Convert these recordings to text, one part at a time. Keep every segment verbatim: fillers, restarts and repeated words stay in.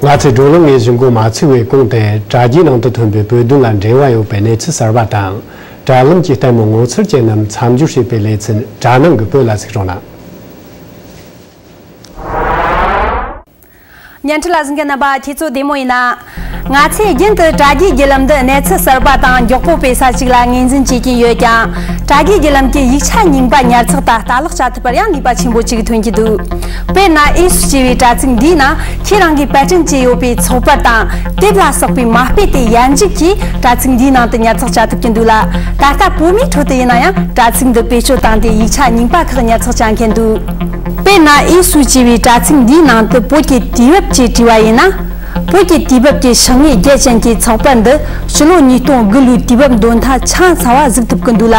ང་ཚོས་བགྲོ་གླེང་ངོས་བཞིན་འགོ་མ་ཚུགས་པའི་གོང་དུ། དྲ་རྒྱའི་ནང་དུ་ཐོན་པའི་བོད་དོན་ལ་འབྲེལ་བ་ཡོད་པའི་གནས་ཚུལ་གསར་པ་དང་། དྲ་ལམ་གྱི་ལྟད་མོ་ངོ་མཚར་ཅན་རྣམས་མཚམས་སྦྱོར་བྱེད་པའི་ལེ་ཚན། དྲ་ནང་གི་བོད་ལ་གཟིགས་རོགས་གནང་། བརྙན་འཕྲིན་ལ་གཟིགས་མཁན་རྣམ་པ། ཁྱེད་ཚོ་བདེ་མོ་ཡིན་ན། ང་ཚོས་རྒྱུན་དུ་དྲ་རྒྱའི་བརྒྱུད་ལམ་འདི་གནས་ཚུལ་གསར་པ་དང་མགྱོགས་པོ་སྤེལ་ས་ཞིག་ལ་ངོས་འཛིན་བྱེད་ཀྱིན་ཡོད་ཀྱང་། དྲ་རྒྱའི་བརྒྱུད་ལམ་གྱི་ཡིག་ཆ་རྙིང་པ་ཉར་ཚགས་དང་ལྟ་ཀློག་བྱ་ཐུབ་པར་ཡང་ནུས་པ་ཆེན་པོ་ཅིག་ཐོན་གྱི་འདུག་དཔེར་ན། ཨེ་སུ་ཅེས་པའི་དྲ་ཚིགས་འདིའི་ནང་ཁྱེད་རང་གིས་པར་སྐྲུན་བྱས་ཡོད་པའི་ཚགས་པར་དང་དེབ་ལ་སོགས་པའི་མ་དཔེ་དེ་ཡར་འཇུག་གིས་དྲ་ཚིགས་འདིའི་ནང་དུ་ཉར་ཚགས་བྱ་ཐུབ་ཀྱི་འདུག་ལ། ད་ལྟ་བོད་མིའི་ཁྲོད་དུ་ཡིན་ན་ཡང་དྲ་ཚིགས་འདི་བེད་སྤྱོད་བཏང་སྟེ་ཡིག་ཆ་རྙིང་པ་ཁག་ཉར་ཚགས་བྱ་མཁན་འདུག་དཔེར་ན། ཨེ་སུ་ཅེས་པའི་དྲ་ཚིགས་འདིའི་ནང་དུ་བོད་ཀྱི་དུས་བབ་ཅེས་བྲིས་པ་ཡིན་ན། བོད་ཀྱི་དུས་བབ་ཀྱི་ཕྱག་ངོས་བརྒྱད་ཅན་གྱི་ཚགས་པར་འདི་ཕྱི་ལོ་ཉིས་སྟོང་དགུ་ལོའི་དུས་བབ་མདོ་མཐའ་ཆ་ཚང་བ་གཟིགས་ཐུབ་ཀྱི་འདུག་ལ།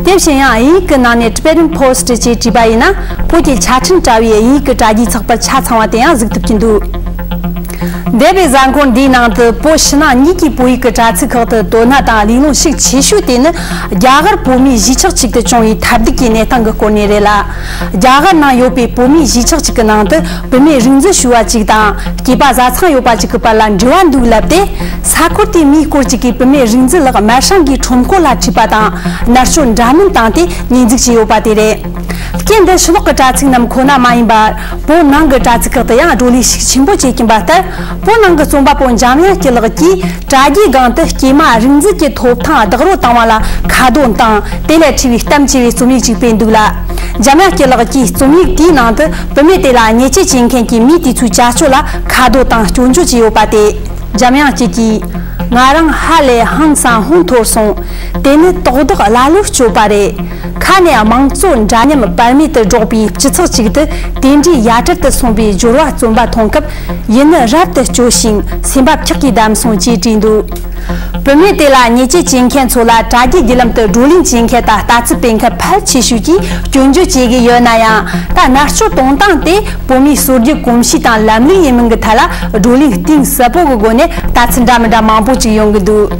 དེ་བཞིན་ཡང་དབྱིན་ཡིག་གི་ནང་ནས་Tibetan Post ཅེས་བྲིས་པ་ཡིན་ན། བོད་ཀྱི་ཆ་འཕྲིན་དྲ་བའི་དབྱིན་ཡིག་གི་དྲ་རྒྱའི་ཚགས་པར་ཆ་ཚང་བ་དེ་ཡང་གཟིགས་ཐུབ་ཀྱི་འདུག་འདས་པའི་གཟའ་འཁོར་འདིའི་ནང་དུ་བོད་ཕྱི་ནང་གཉིས་ཀྱི་བོད་ཡིག་གི་དྲ་ཚིགས་ཁག་ཏུ་དོ་སྣང་དང་ལས་སྣོན་ཤུགས་ཆེ་ཤོས་དེ་ནི། རྒྱ་གར་བོད་མིའི་གཞིས་ཆགས་གཅིག་ཏུ་བྱུང་བའི་ཐབས་སྡུག་གི་གནས་སྟངས་ཀྱི་སྐོར་ནས་རེད་ལ། རྒྱ་གར་ནང་ཡོད་པའི་བོད་མིའི་གཞིས་ཆགས་གཅིག་གི་ནང་དུ་བུད་མེད་རིག་འཛིན་ཞུ་བ་གཅིག་དང་སྐྱེས་པ་བཟའ་ཚང་ཡོད་པ་གཅིག་གི་བར་ལ་འབྲེལ་བ་འདུག་ལབ་སྟེ། ས་ཁུལ་དེའི་མིའི་སྐོར་གཅིག་གིས་བུད་མེད་རིག་འཛིན་ལགས་མལ་སྲང་གི་ཁྲོམ་སྐོར་ལ་ཁྲིད་པ་དང་མནར་གཅོད་འདྲ་མིན་བཏང་སྟེ་ཉེས་འཛུགས་བྱས་ཡོད་པ་དེ་རེད། རྐྱེན་འདི་ཕྱི་ལོགས་ཀྱི་དྲ་ཚིགས་རྣམས་ཁོ་ན་མ་ཡིན་པར། བོད་ནང་གི་དྲ་ཚིགས་ཁག་ཏུ་ཡང་བགྲོ་གླེང་ཤུགས་ཆེན་པོ་བྱེད་ཀྱིན་པ་ལྟར། བོད་ནང་གི་རྩོམ་པ་པོ་འཇམ་དབྱངས་སྐྱིད་ལགས་ཀྱིས་དྲ་རྒྱའི་སྒང་དུ་སྐྱེས་མ་རིག་འཛིན་གྱི་ཐོབ་ཐང་རྡོག་རོལ་བཏང་བ་ལ་ཁ་རྡོ་བཏང་། དེ་ལས་འཕྲོས་པའི་གཏམ་ཅེས་པའི་རྩོམ་ཡིག་ཅིག་སྤེལ་འདུག་ལ། འཇམ་དབྱངས་སྐྱིད་ལགས་ཀྱིས་རྩོམ་ཡིག་དེའི་ནང་དུ་བུད་མེད་དེ་ལ་ཉེས་ཆད་བཅད་མཁན་གྱི་མི་དེ་ཚོའི་བྱ་སྤྱོད་ལ་ཁ་རྡོ་དང་སྐྱོན་བརྗོད་བྱས་ཡོད་པ་སྟེ། འཇམ་དབྱངས་སྐྱིད་ཀྱིས། ང་རང་ཧ་ལས་ཧང་སང་ཧོན་འཐོར་སོང་། དེ་ནི་དོགས་བདག་ཀླ་ཀློའི་སྤྱོད་པ་རེད། ཁ་ནས་དམངས་གཙོ་འདྲ་མཉམ་བར་མེད་དུ་སྒྲོག་པའི་སྤྱི་ཚོགས་ཅིག་ཏུ་དེ་འདྲའི་ཡ་བྲལ་དུ་སོང་བའི་སྦྱོར་བ་རྩོམ་པ་མཐོང་སྐབས་ཡིད་ནི་རབ་ཏུ་སྐྱོ་ཞིང་སེམས་པ་འཁྱག་གིས་བསྡམས་སོང་ཅེས་བྲིས་འདུག་བུད་མེད་དེ་ལ་ཉེས་ཆད་བཅད་མཁན་ཚོ་ལ་དྲ་རྒྱའི་བརྒྱུད་ལམ་དུ་བགྲོ་གླེང་བྱེད་མཁན་དང་ལྟ་ཚུལ་སྤེལ་མཁན་ཕལ་ཆེ་ཤོས་ཀྱིས་སྐྱོན་བརྗོད་བྱེད་ཀྱི་ཡོད་ན་ཡང་། ད་མནར་གཅོད་གཏོང་སྟངས་དེ་བོད་མིའི་སྲོལ་རྒྱུན་གོམས་གཤིས་དང་ལམ་ལུགས་ཡིན་མིན་གྱི་ཐད་ལ་བགྲོ་གླེང་གཏིང་ཟབ་པོ་གི་སྒོ་ནས་ལྟ་ཚུལ་འདྲ་མི་འདྲ་མང་པོ་ཅིག་ཡོང་གི་འདུག་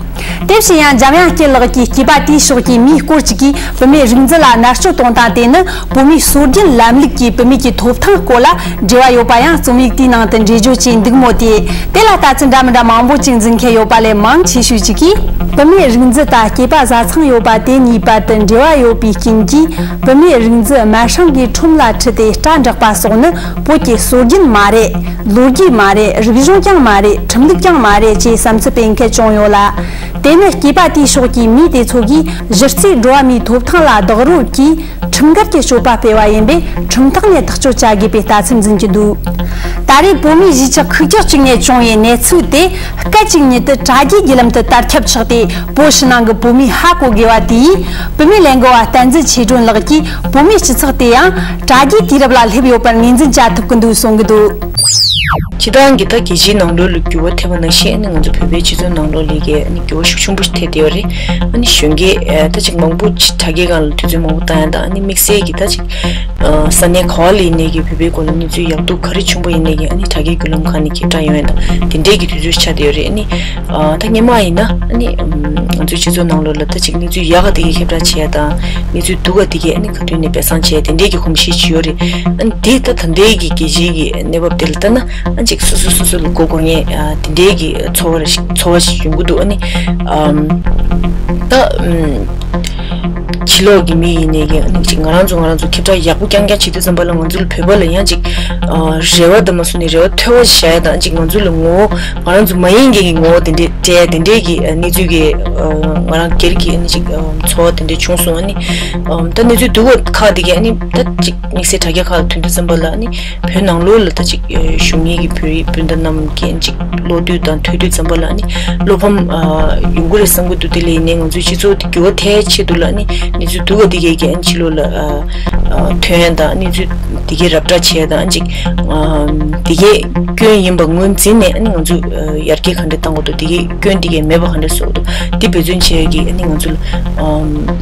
དེ་བཞིན་ཡང་འཇམ་དབྱངས་སྐྱིད་ལགས་ཀྱིས་སྐྱེས་པ་དེའི་ཕྱོགས་ཀྱི་མིའི་སྐོར་ཅིག་གིས་བུད་མེད་རིག་འཛིན་ལ་མནར་གཅོད་གཏོང་སྟངས་དེ་ནི་བོད་མིའི་སྲོལ་རྒྱུན་ལམ་ལུགས་ཀྱིས་བུད་མེད་ཀྱི་ཐོབ་ཐང་སྐོར་ལ་འབྲེལ་བ་ཡོད་པ་ཡང་རྩོམ་ཡིག་དེའི་ནང་དུ་འགྲེལ་བརྗོད་བྱས་འདུག་མོད་དེ། དེ་ལ་ལྟ་ཚུལ་འདྲ་མི་འདྲ་མང་པོ་ཅིག་འཛིན་མཁན་ཡོད་པ་ལས་མང་ཆེ་ཤོས་ཅིག་གིས། བུད་མེད་རིག་འཛིན་དང་སྐྱེས་པ་བཟའ་ཚང་ཡོད་པ་དེ་གཉིས་བར་དུ་འབྲེལ་བ་ཡོད་པའི་རྐྱེན་གྱིས་བུད་མེད་རིག་འཛིན་མལ་སྲང་གི་ཁྲོམ་ལ་ཁྲིད་དེ་སྐྲ་འབྲེག་པ་སོགས་ནི་བོད་ཀྱི་སྲོལ་རྒྱུན་མ་རེད། ལོ་རྒྱུས་མ་རེད། རིག་གཞུང་ཀྱང་མ་རེད། ཁྲིམས་ལུགས་ཀྱང་མ་རེད་ཅེས་བསམ་ཚུལ་སྤེལ་མཁན་ཅུང་ཡོད་ལ། དེ་ནི་སྐྱེས་པ་དེའི་ཕྱོགས་ཀྱི་མི་དེ་ཚོ་གིས་གཞི་རྩའི་འགྲོ་བ་མིའི་ཐོབ་ཐང་ལ་རྡོག་རོལ་གྱིས། ཁྲིམས་འགལ་གྱི་སྤྱོད་པ་སྤེལ་བ་ཡིན་པས་ཁྲིམས་ཐོག་ནས་ཐག་གཅོད་བྱ་དགོས་པའི་ལྟ་ཚུལ་འཛིན་གྱི་འདུག་ད་རེས་བོད་མིའི་གཞིས་ཆགས་ཁག་ཁག་ཅིག་ནས་བྱུང་བའི་གནས་ཚུལ་དེ་སྐད་ཅིག་ཉིད་དུ་དྲ་རྒྱའི་བརྒྱུད་ལམ་དུ་དར་ཁྱབ་ཆགས་ཏེ། བོད་ཕྱི་ནང་གི་བོད་མིས་ཧ་གོ་དགོས་པ་དེ་ཡིས། བུད་མེད་ལས་འགུལ་བ་བསྟན་འཛིན་ཆོས་སྒྲོན་ལགས་ཀྱིས་བོད་མིའི་སྤྱི་ཚོགས་དེ་ཡང་དྲ་རྒྱའི་དུས་རབས་ལ་སླེབས་ཡོད་པར་ངོས་འཛིན་བྱ་ཐུབ་ཀྱི་འདུག་གསུང་གི་འདུག་སྤྱིར་བཏང་གི་ད་རྒྱལ་སྤྱིའི་ནང་ལོགས་ལ་འགྱུར་བ་ཐེབས་པ་ནང་བཞིན། ཨ་ནི་ང་ཚོ་བོད་པའི་སྤྱི་ཚོགས་ནང་ལོགས་ལ་གི་ཨ་ནི་འགྱུར་བ་ཤུགས་ཆེན་པོ་ཞིག་ཐེབས་བསྡད་ཡོད་རེད། ཨ་ནི་གཞོན་སྐྱེས་ཨ་ད་ཅིག་མང་པོ་ཅིག་དྲ་རྒྱའི་སྒང་ལ་དུས་ཚོད་མང་པོ་བཏང་ཡ་དང་། ཨ་ནི་དམིགས་བསལ་གྱི་ད་ཅིག་ཨ་ས་གནས་ག་བ་ལ་ཡིན་ནའི་གི་བོད་པའི་སྐོར་ལ་གནས་ཚུལ་ཡག་སྡུག་ག་རེ་བྱུང་པ་ཡིན་ནའི་གི་ཨ་ནི་དྲ་རྒྱའི་བརྒྱུད་ལམ་ཁག་ནས་ཁྱབ་བསྒྲགས་ཡོང་ཡ་དང་། དེ་འདྲའི་གི་དུས་ཚོད་ཆགས་བསྡད་ཡོད་རེད། ཨ་ནི་ཨ་ད་སྔོན་མ་ཡིན་ན་ཨ་ནི་ཨམ་ང་ཚོའི་སྤྱི་ཚོགས་ནང་ལོགས་ལ་ད་ཅིག་གནས་ཚུལ་ཡག་ག་དེ་གས་ཁྱབ་བསྒྲགས་བྱེད་ཡ་དང་། གནས་ཚུལ་སྡུག་ག་དེ་གས་ཨ་ནི་ག་དུས་ནས་སྦས་གསང་བྱེད་ཡ་དེ་འདྲའི་གི་གོམས་གཤིས་ཅིག་ཡོད་རེད། ཨ་ནི་དེ་ད་ད་ལྟའི་གི་རྒྱལ་སྤྱིའི་གི་གནས་བབ་དེ་ལ་ལྟ་ན། ཨ་ཅིག་སོ་སོ་སོ་སོ་ལ་མགོ་སྐོར་མཁན་ཨ་དེ་འདྲའི་གི་ཚོར་བ་ཞིག་ཚོར་བ་ཞིག་ཡོང་གི་འདུག་ཨ་ནི་ཨམ་ད་ཨམ་ཕྱི་ལོགས་ཀྱི་མི་ཡིན་ནའི་གི་ཨ་ནི་ཅིག་ང་རང་ཚོ་ང་རང་ཚོ་ཁྱབ་བསྒྲགས་ཡག་པོ་རྐྱང་རྐྱང་བྱེད་དུས་ཙམ་པ་ལ་ང་ཚོ་ལ་བོད་པ་ལ་ཡང་ཅིག་ཨ་རེ་བ་དང་མ་སོང་ནས་རེ་བ་མཐོ་བ་ཞིག་བཞག་ཡ་དང་། ཅིག་ང་ཚོ་ལ་ངོ་བོ་ང་རང་ཚོ་མ་ཡིན་མཁན་གྱི་ངོ་བོ་དེ་འདྲའི་སྤྲད་དེ་འདྲའི་གི་ཨ་གནས་ཚུལ་གི་ཨ་ང་རང་སྒེར་གྱི་ཨ་ནི་ཅིག་ཨ་ཚོར་བ་དེ་འདྲའི་བྱུང་སོང་། ཨ་ནི་ཨམ་ད་གནས་ཚུལ་སྡུག་པ་ཁག་དེ་གི་ཨ་ནི་ད་ཅིག་དམིགས་བསལ་དྲ་རྒྱ་ཁག་ལ་ཐོན་དུས་ཙམ་པ་ལ་ཨ་ནི། བོད་ནང་ལོགས་ལ་ད་ཅིག་ཨ་བཞུགས་མཁན་གྱི་བོད་རིགས་སྤུན་ཟླ་རྣམས་ཀྱིས་ཅིག་ཀློག་དུས་དང་ཐོས་དུས་ཙམ་པ་ལ་ཨ་ནི་བློ་ཕམ་ཨ་ཡོང་གི་རེད་བསམ་གྱི་འདུག་དེ་ལས་ཡིན་ནའི་ང་ཚོའི་སྤྱི་ཚོགས་དེ་འགྱུར་བ་ཐེབས་ཆེད་དུ་ལ་ཨ་ནི་གནས་ཚུལ་སྡུག་ག་དེ་གས་ཀྱི་ཨ་ནི་ཕྱི་ལོགས་ལ་ཨ་ཨ་ཐོན་ཡ་དང་། གནས་ཚུལ་དེ་གས་རབ་བསྒྲགས་བྱེད་ཡ་དང་། ཨ་ཅིག་ཨ་དེ་གས་སྐྱོན་ཡིན་པ་ངོས་འཛིན་ནས་ཨ་ནི་ང་ཚོས་ཨ་ཡར་རྒྱས་ག་འདྲ་གཏང་དགོས་འདུག་དེ་གས་སྐྱོན་དེ་གས་མེད་པ་ག་འདྲ་བཟོ་དགོས་འདུག་དེ་འབད་བརྩོན་བྱེད་ཡ་གི་ཨ་ནི་ང་ཚོ་ལ་ཨ་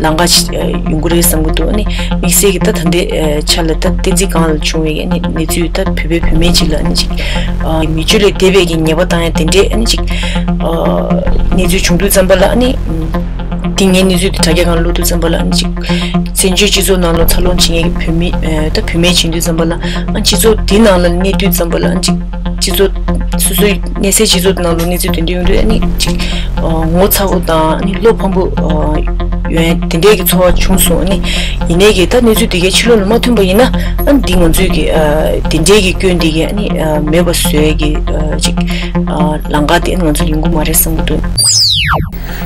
ལམ་ཁ་ཞིག་ཨ་ཡོང་གི་རེད་བསམ་གྱི་འདུག་ཨ་ནི་དམིགས་བསལ་གྱི་ད་ད་ལྟའི་ཨ་ཆ་ལ་ད་བསྟན་འཛིན་སྒང་ལ་བྱུང་བའི་ཨ་ནི་གནས་ཚུལ། ད་བོད་པའི་བུད་མེད་ཅིག་ལ་ཨ་ནི་ཅིག་ཨ་མི་སྤྱོད་ལས་འདས་པའི་གི་ཉེས་པ་བཏང་ཡ་དེ་འདྲའི་ཨ་ནི་ཅིག་ཨ་གནས་ཚུལ་བྱུང་དུས་ཙམ་པ་ལ་ཨ་ནི་ཨ་དེ་ངའི་གནས་ཚུལ་དེ་དྲ་རྒྱ་སྒང་ལ་བླུག་དུས་ཙམ་པ་ལ་ཨ་ནི་ཅིག་བཙན་བྱོལ་སྤྱི་ཚོགས་ནང་ལ་འཚར་ལོངས་བྱེད་མཁན་གྱི་བུད་མེད་ཨ་ད་བུད་མེད་བྱེད་དུས་ཙམ་པ་ལ་ཨ་སྤྱི་ཚོགས་དེ་ནང་ལ་གནས་དུས་ཙམ་པ་ལ་ཨ་ནི་ཅིག་ སྤྱི་ཚོགས་སོ་སོའི་གནས་སའི་སྤྱི་ཚོགས་ནང་ལ་གནས་ཚུལ་དེ་འདྲ་ཡོང་དུས་ཨ་ནི་ཅིག་ཨ་ངོ་ཚ་པོ་དང་ཨ་ནི་བློ་ཕམ་པོ་ཨ་ཡོང་ཡ་དེ་འདྲའི་གི་ཚོར་བ་བྱུང་སོང་། ཨ་ནི་ཡིན་ནའི་གི་ད་གནས་ཚུལ་དེ་གའི་ཕྱི་ལོགས་ལ་མ་ཐོན་པ་ཡིན་ན་ཨ་ནི་འདི་ང་ཚོའི་གི་ཨ་དེ་འདྲའི་གི་སྐྱོན་དེ་གའི་ཨ་ནི་ཨ་མེད་པ་བཟོ་ཡ་གི་ཨ་ཅིག་ཨ་ལམ་ཁ་དེ་ང་ཚོ་ལ་ཡོང་གི་མ་རེད་བསམ་གི་འདུག།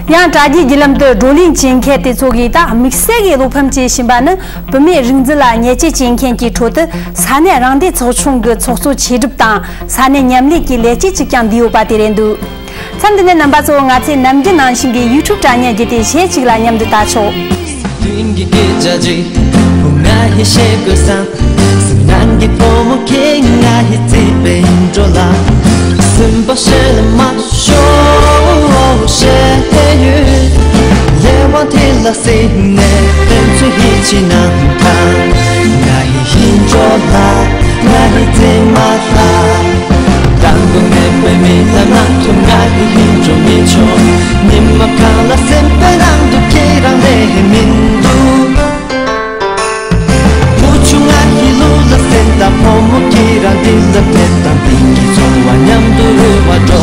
ཡང་དྲ་རྒྱའི་བརྒྱུད་ལམ་དུ་བགྲོ་གླེང་བྱེད་མཁན་དེ་ཚོ་གིས་ད་དམིགས་བསལ་གྱི་བློ་ཕམ་བྱེད་བཞིན་པ་ནི། བུད་མེད་རིགས་འཛིན་ལ་ཉེས་ཆད་བཅད་མཁན་གྱི་ཁྲོད་དུ་ས་གནས་རང་བདེན་ཚོགས་ཆུང་གི་ཚོགས་གཙོ་ཆེ་སྒྲུབ་དང་ས་གནས་མཉམ་ལས་ཀྱི་ལས་བྱེད་ཅིག་ཀྱང་འདུས་ཡོད་པ་དེ་རེད་འདུག། མཚམས་འདི་ནས་རྣམ་པ་ཚོ་ང་ཚོའི་ནམ་རྒྱུན་ནང་བཞིན་གྱི་ཡུ་ཊུབ་དྲ་བརྙན་བརྒྱུད་དེ་གཞས་གཅིག་ལ་མཉམ་དུ་ལྟ་ཆོག། དེང་གི་སྐད་ཆ་ཅིག་བུ་ང་ཧི་ཤེས་དགོས་སམ། སེམས་ནང་གི་བུ་མོ་ཁྱེད་ང་ཧི་རྩིས་པའི་འགྲོ་ལ། སེམས་པ་ཤེས་ལ་མ་ཤོག་ཤེས་ཡོད། ལས་དབང་དེ་ལ་སེམས་ནས་ཕན་ཚུན་ཧི་ཅི་ན་ཐང་། ང་ཡི་ཧིན་འགྲོ་ལ་ང་ཡི་བཙན་མ་ལ། དང་དུ་མེད་པའི་མི་ལ་ནང་དུ་ང་ཡི་ཧིན་འགྲོ་མི་ཆོག། ཉི་མ་གང་ལ་སེམས་པའི་ནང་དུ་ཁྱེད་རང་ལས་མི་འདུག། བུ་ཆུང་ང་ཡི་ལུས་ལ་སེམས་དང་ཕོ་མོ་ཁྱེད་རང་འདི་ལ་ཕེབས་དང་དེང་གི་འཚོ་བ་མཉམ་དུ་རོལ་བ་འགྲོ།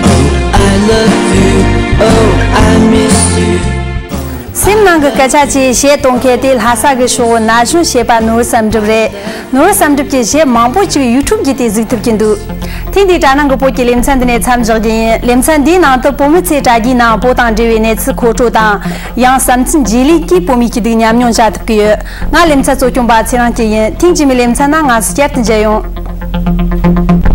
Oh, I love you. Oh, I miss you. སེམས་ནང་གི་སྐད་ཆ་ཅེས་གཞས་གཏོང་མཁན་དེ་ལྷ་ས་གི་ཤོག་བུ་ན་གཞོན་གཞས་པ་ནོར་བུ་བསམ་གྲུབ་རེད། ནོར་བུ་བསམ་གྲུབ་ཀྱི་གཞས་མང་པོ་ཅིག་ཡུ་ཊུབ་བརྒྱུད་དེ་གཟིགས་ཐུབ་ཀྱི་འདུག། ཐེངས་འདིའི་དྲ་ནང་གི་བོད་ཀྱི་ལེ་ཚན་འདི་ནས་མཚམས་བཞག་རྒྱུ་ཡིན། ལེ་ཚན་འདིའི་ནང་དུ་བོད་མི་ཚོས་དྲ་རྒྱའི་ནང་བོད་དང་འབྲེལ་བའི་གནས་ཚུལ་མཁོ་སྤྲོད་དང་། ཡང་བསམ་ཚུལ་རྗེས་ལུས་ཀྱིས་བོད་མིའི་སྐྱིད་སྡུག་ཉམས་མྱོང་བྱ་ཐུབ་ཀྱི་ཡོད། ང་ལེ་ཚན་གཙོ་སྐྱོང་པ་ཚེ་རིང་སྐྱིད་ཡིན། ཐེངས་རྗེས་མའི་ལེ་ཚན་ནང་ང་ཚོ་བསྐྱར་དུ་མཇལ་ཡོང་།